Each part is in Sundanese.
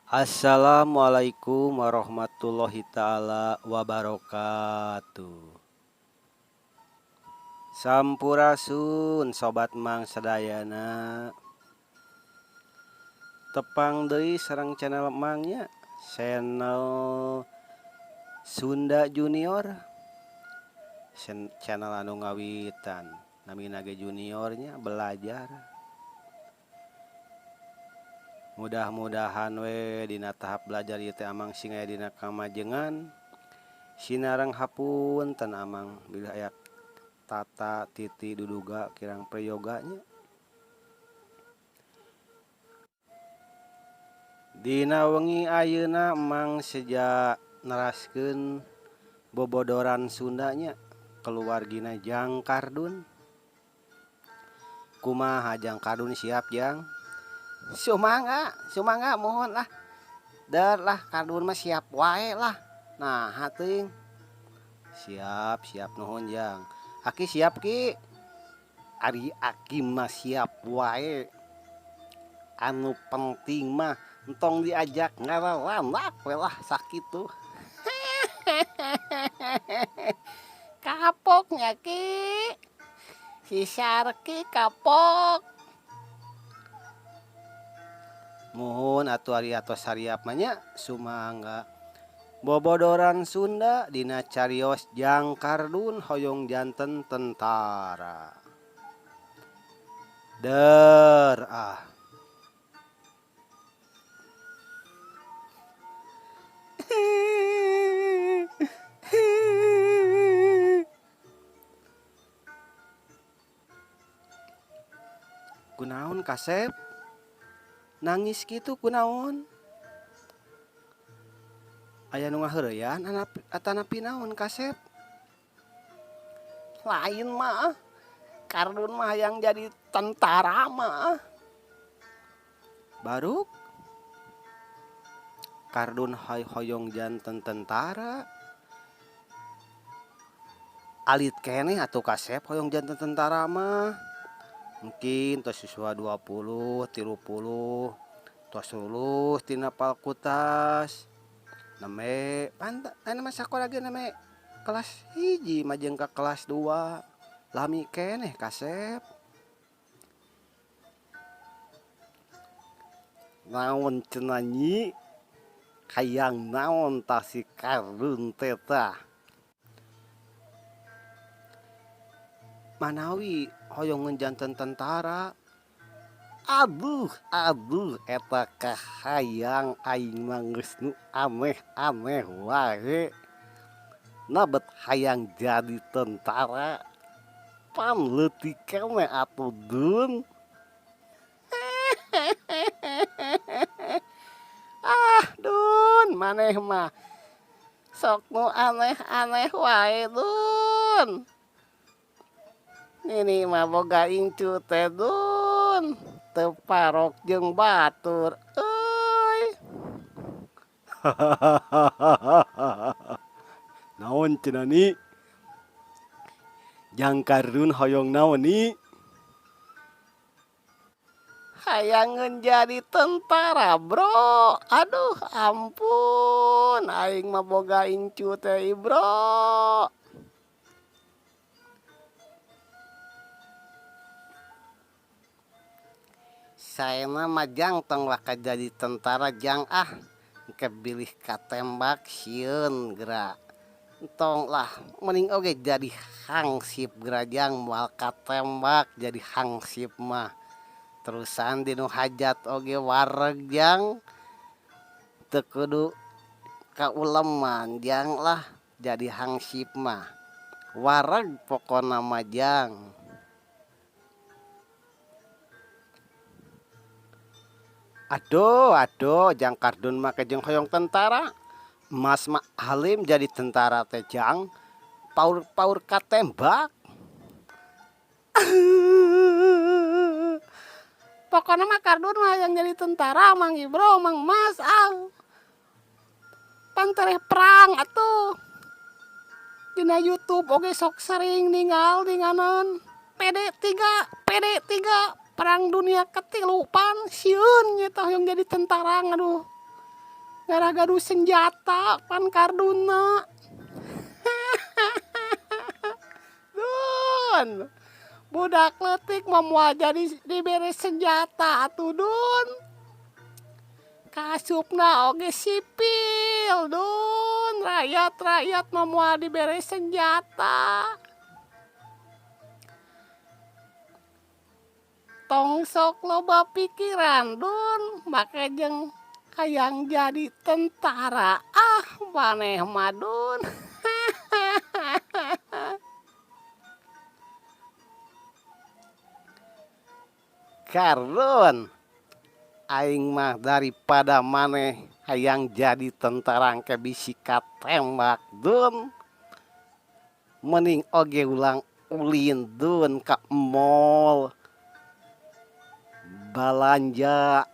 Assalamualaikum warahmatullahi taala wabarakatuh. Sampurasun sobat Mang sadayana. Tepang deui sareng channel Mang nya, channel Sunda Junior. Channel anu ngawitan namina ge juniornya belajar. Mudah-mudahan we dina tahap belajar ieu teh amang sing aya dina kamajengan sinareng hapunten amang bilih aya tata titi duduga kirang prayoga nya. Dina wengi ayeuna Mang seja neraskeun bobodoran Sunda nya keluargina Jang Kardun. Kumaha Jang Kardun siap Jang? Sumangga, sumangga mohon lah. Der lah Kardun mah siap wae lah. Nah teuing. Siap, siap nuhun Jang. Aki siap Ki? Ari Aki mah siap wae. Anu penting mah entong diajak ngaralandak we lah sakitu. Kapoknya Ki. Si Sarki kapok. Muhun atuh ari atos sariap mah nya sumangga. Bobodoran Sunda dina carios Jang Kardun hoyong janten tentara. Der ah. Kunaon kasep? Nangis kitu kunaon? Aya nu ngaheureyan atanapi naon kasep? Lain mah, Kardun mah yang jadi tentara mah. Baruk Kardun hoyong janten tentara. Alit keneh atuh kasep hoyong janten tentara mah. Mungkin tos siswa 20, 30, tos lulus tina fakultas. Neme pantas anu mah sakola ge neme kelas 1 majeng ka kelas 2. Lami keneh kasep. Naon cenah nyi? Hayang naon tah si Kardun teh tah? Manawi hoyong janten tentara. Aduh, aduh eta kahayang aing mah geus nu aneh-aneh wae. Nabet hayang jadi tentara. Pan leutik keneh atuh Dun. Ah Dun, maneh mah sok nu aneh-aneh wae Dun. Nini mah boga incu teh Dun, teu parok jeung batur euy. Naon cenah ni? Jang Kardun hoyong naon ni? Hayangeun jadi tentara bro. Aduh ampun, aing mah boga incu teh bro. Saena mah Jang tong waka jadi tentara Jang ah. Engke bilih katembak sieun geura. Entong lah mending oge jadi hangsip geura Jang moal katembak jadi hangsip mah. Terusan dinu hajat oge wareg Jang. Teu kudu kauleman Jang lah jadi hangsip mah. Wareg pokona mah Jang. Aduh, aduh, Jang Kardun mah jeung hoyong tentara. Mas mah alim jadi tentara teh Jang. Paur-paur katembak. Pokona mah Kardun mah yang jadi tentara Mang Ibro, Mang Mas ah. Pan tereh perang atuh. Dina YouTube oge sok sering ninggal ninganan PD3, PD3 perang dunia ketilu pan sieun nya tah yang jadi tentara aduh. Ngarah gaduh senjata pan karduna. Dun, budak leutik mah moal jadi dibere senjata atuh Dun. Kaasupna oge sipil Dun, rakyat-rakyat mah moal dibere senjata. Tong sok loba pikiran Dun, make jeung hayang jadi tentara ah maneh mah Dun. Kardun, aing mah daripada maneh hayang jadi tentara engke bisi katembak Dun. Mending oge ulang ulin Dun ka mall balanja.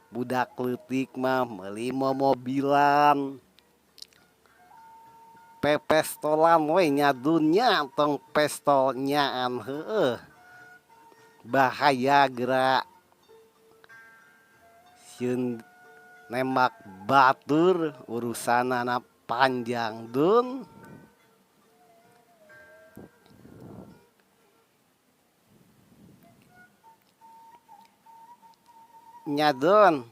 Budak leutik mah meuli momobilan. Pepestolan we nya Dun nya tong pestol nyaan heueuh. Bahaya geura sieun nembak batur urusanana panjang Dun. Nya Dun,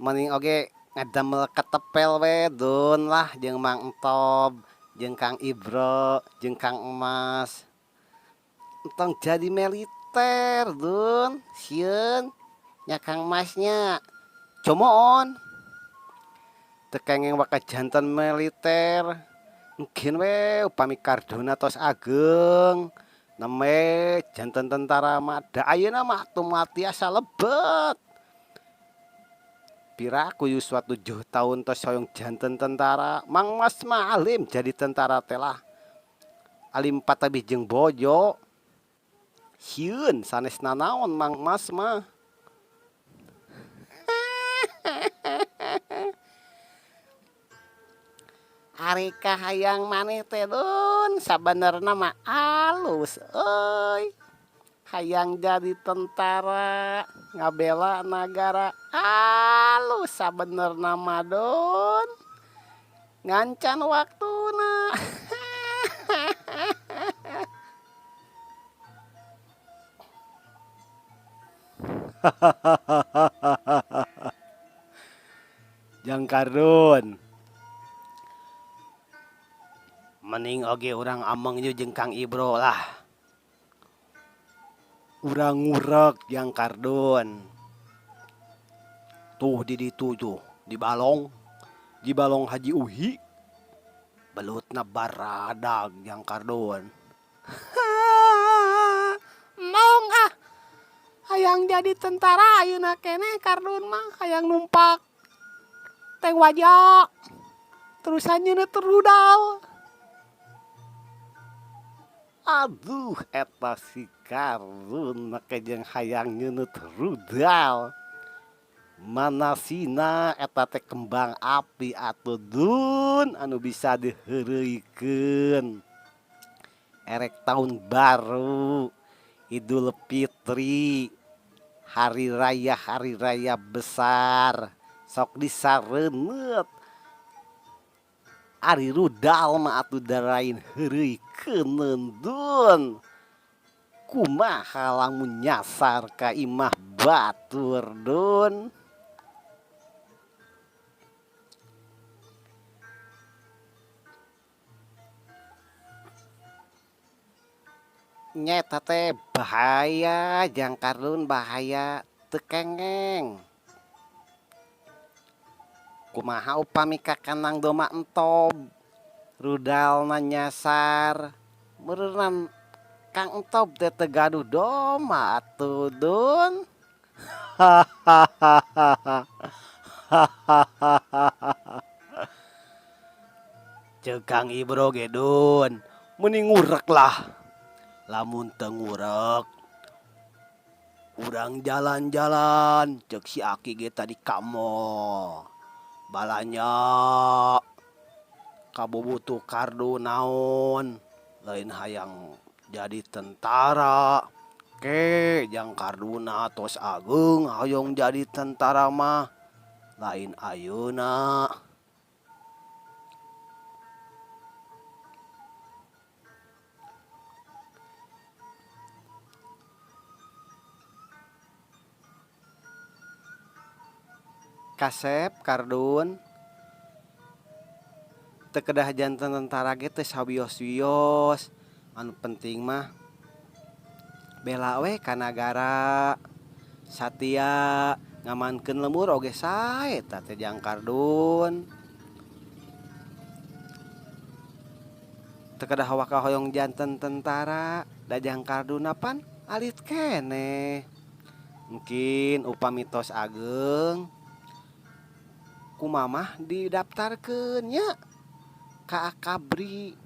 mending oge ngadamel ketepel we Dun lah jeung Mang Entob, jeung Kang Ibro, jeung Kang Emas. Entong jadi militer Dun, sieun nya Kang Masnya. Comoon. Teu kenging waka janten militer. Enggeun we upami karduna tos ageng. Neme janten tentara mah da ayeuna mah atuh moal tiasa lebet. Piraku yuswa 7 tahun tos hoyong janten tentara. Mang Mas mah alim jadi tentara teh lah. Alim patabih jeung bojo. Sieun sanes nanaon Mang Mas mah. Ari kahayang maneh teh Dun sabenerna mah alus euy. Hayang jadi tentara ngabela nagara alus sabenerna mah Dun. Ngancan waktuna. Jang Kardun. Mending oge urang ameng yu jeung Kang Ibro lah. Urang ngurek Jang Kardun. Tuh di ditu tuh, di balong. Di balong Haji Uhi. Belutna baradag Jang Kardun. Mong ah. Hayang jadi tentara ayeuna keneh Kardun mah hayang numpak tank waja. Terusan nyeuneu rudal. Aduh eta si Kardun make jeung hayang nyeuneu rudal. Manasina eta teh kembang api atuh Dun anu bisa diheureuykeun. Erek tahun baru, Idul Fitri, hari raya-hari raya besar, sok disareuneup. Ari rudal mah atuh darain heureuykeun Dun. Kumaha lamun nyasar ka imah batur Dun. Nya eta teh bahaya Jang Kardun bahaya teu kengeng. Kumaha upami ka kandang domba entob rudalna nyasar meureunan Kang Entob teh teu gaduh domba atuh Dun. Ceuk Kang Ibro ge Dun, mending ngurek lah. Lamun teu ngurek urang jalan-jalan ceuk si Aki ge tadi ka mall. Balanja kabubutuh kardu naon lain hayang jadi tentara. Ke jang karduna tos ageung hayang jadi tentara mah. Lain ayeuna. Kasep Kardun teu kedah janten tentara ge teu sawios-wios, anu penting mah bela we ka nagara, satia ngamankeun lembur oge sae eta teh Jang Kardun. Teu kedah waka hoyong janten tentara da Jang Kardunna pan alit keneh. Mungkin upami tos ageng ku mamah didaftarkeun nya ka Akabri.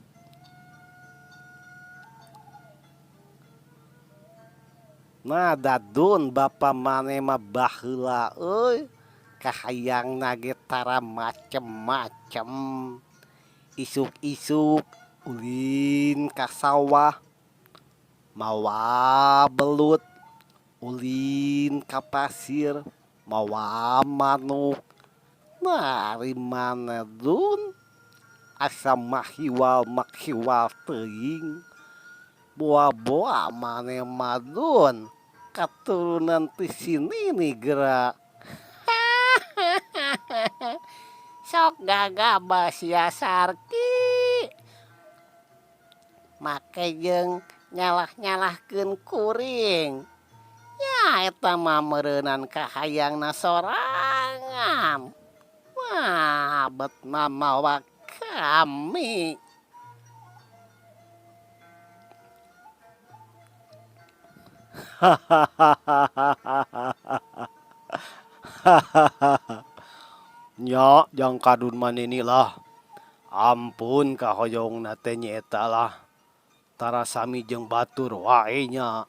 Nah dadun bapa maneh mah baheula euy, kahayangna ge tara macem-macem. Isuk-isuk ulin ka sawah mawa belut, ulin ka pasir mawa manuk. Nah ari maneh dun asa mahiwal mahiwal teuing. Boa-boa maneh mah dun katurunan ti si nini geura. Sok gagabah sia Sarki. Make jeung nyalah-nyalahkeun kuring. Nya eta mah meureunan kahayangna sorangan. Wah, bet mamawa kami. Nya Jang Kardun mah nini lah. Ampun kahoyongna teh nyaeta lah. Tara sami jeung batur wae nya.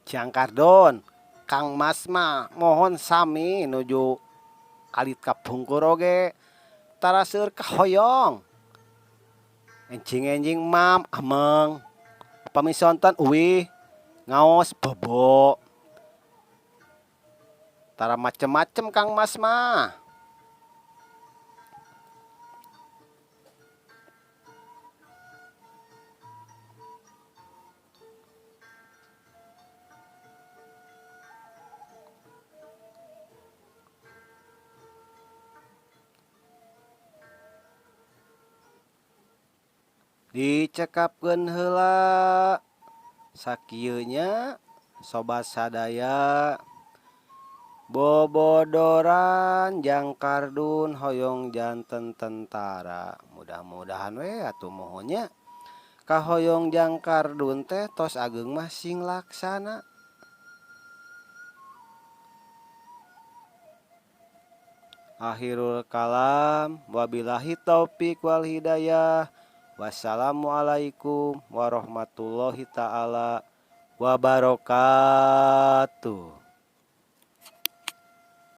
Jang Kardun, Kang Mas mah mohon sami nuju alit kapungkur oge tara seueur kahoyong. Enjing-enjing mam ameng upami sonten uwih ngaos bobo. Tara macem-macem Kang Mas mah. Dicekapkeun heula sakieu nya sobat sadaya bobodoran Jang Kardun hoyong janten tentara. Mudah-mudahan we atuh muhun nya kahoyong Jang Kardun teh tos ageung mah sing laksana. Akhirul kalam wabillahi taufik wal hidayah. Wassalamualaikum warahmatullahi taala wabarakatuh.